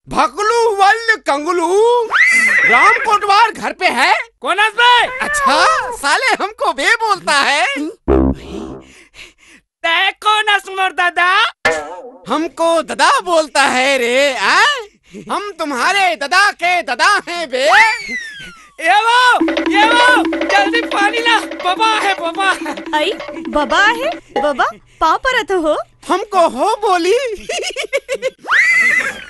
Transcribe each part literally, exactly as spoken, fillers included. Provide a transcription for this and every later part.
भकलू वल्ल कंगलू, राम कोटवार घर पे है? कोन अस बे? अच्छा, साले हमको बे बोलता है। तै कोन अस मोर ददा? हमको ददा बोलता है रे, आ? हम तुम्हारे ददा के ददा हैं बे। ये वो, ये वो, जल्दी पानी ला, बबा है, बबा। आई, बबा है, बबा, पाँव परत हो। हमको हो बोली।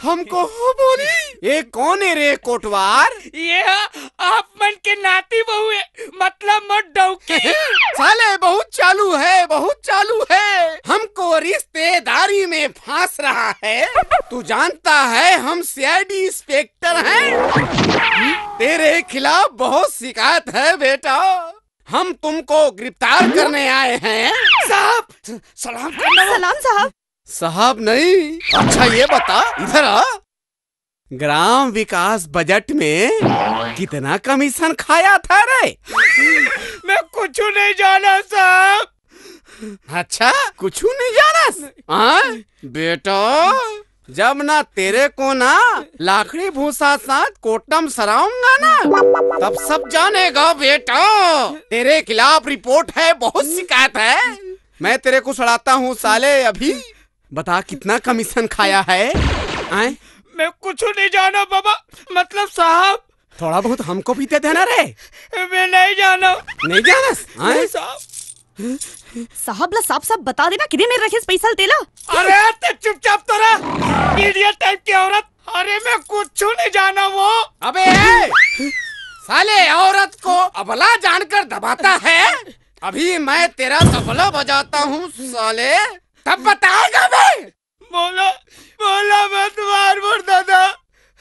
हमको हो बोली। ये कौन है रे कोटवार? ये आप मन के नाती बहू है, मतलब मोर डौकी। साले बहुत चालू है, बहुत चालू है। हमको रिश्तेदारी में फांस रहा है। तू जानता है हम सीआईडी इंस्पेक्टर हैं। तेरे खिलाफ बहुत शिकायत है बेटा। हम तुमको गिरफ्तार करने आए हैं। साहब, सलाम करना। सलाम साहब। साहब नहीं। अच्छा ये बता, इधर आ। ग्राम विकास बजट में कितना कमीशन खाया था रे? मैं कुछ नहीं जाना साहब। अच्छा, कुछ नहीं जाना? हाँ? बेटा, जब ना तेरे को ना लाखड़ी भूसा साथ कोटम सराऊंगा ना, तब सब जानेगा बेटा। तेरे खिलाफ रिपोर्ट है, बहुत शिकायत है। मैं तेरे को सड़ाता हूँ साले अभी। बता कितना कमीशन खाया है? आए? मैं कुछ नहीं जाना बाबा, मतलब साहब। थोड़ा बहुत हमको भी दे देना रे। मैं नहीं जाना। नहीं जाना? आए? नहीं साहब। साहब ला साफ साफ बता देना किदे मेर रखेस पैसा ल तेला। अरे ते चुपचाप तो रह, इडियट टाइप की औरत। अरे मैं कुछ नहीं जाना वो। अबे ए, साले औरत को अबला जानकर दबाता है। अभी मैं तेरा तबला बजाता हूँ साले, तब बताएगा बे। बोलो, बोलो मत मार मोर दादा।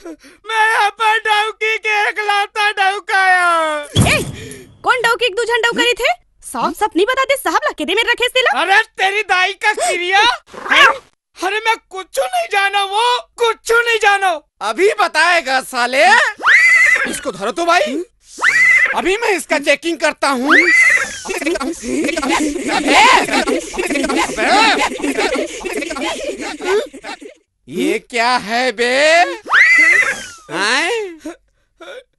मैं अपन डौकी के एकलौता डौका आंव। ए, कोन डौकी के दू झन डौका रहिथे? साफ साफ नहीं बता दे साहब ला किदे मेर रखेस तेला। अरे तेरी दाई का किरिया। अरे मैं कुछ नहीं जाना वो, कुछ नहीं जाना। अभी बताएगा साले। इसको धरो तो भाई। अभी मैं इसका चेकिंग करता हूँ। ये क्या है बे? हैं?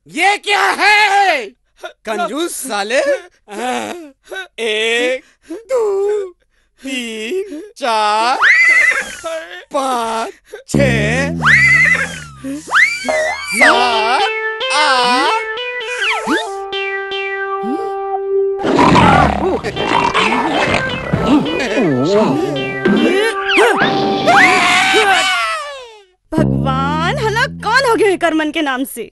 ये क्या है? कंजूस साले। एक, दो, तीन, चार, पाँच, छः, सात, आठ। भगवान, हला कौन हो गयो एकर मन के नाम से?